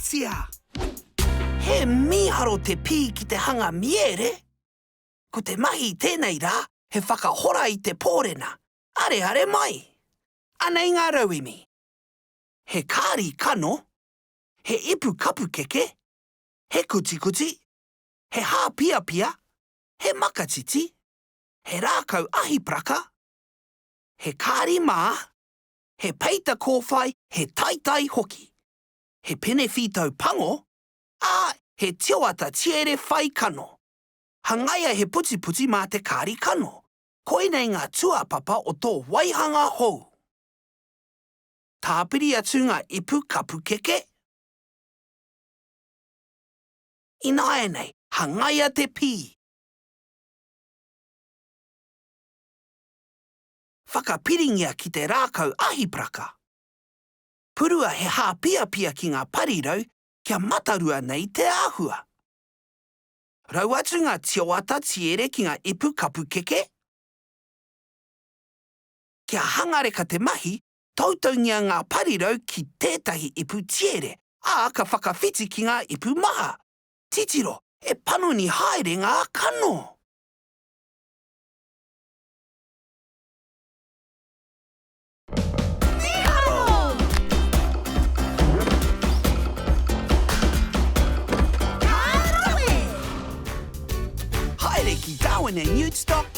rawatia! He mīharo te pī ki te hanga miere! Ko te mahi i tēnei rā he whakahora i te pōrena, areare mai! Anei ngā rauemi. He kāri kano, he ipu kapu keke, he kutikuti, he hāpiapia, he makatiti, he rākau ahipraka, he kāri mā, he peita kōwhai, he taitai hoki, he pene whītau pango, ā, he tioata tiere whai kano. Hangaia he putiputi mā te kāri kano. Koinei ngā tūāpapa o tō waihanga hou. Tāpiri atu ngā ipu kapu keke. Ināianei, hangaia te pī. Whakapiringia ki te rākau ahipraka. Purua he hāpiapia ki ngā parirau kia matarua nei te āhua. Rau atu ngā tioata tiere ki ngā ipu kapu keke. Kia hangareka te mahi, toutoungia ngā parirau ki tētahi ipu tiere, ā, ka whakawhiti ki ngā ipu maha. Titiro, e panoni haere ngā kano! Mīharo! Ka rawe! Haere ki Darwin and Newtstock.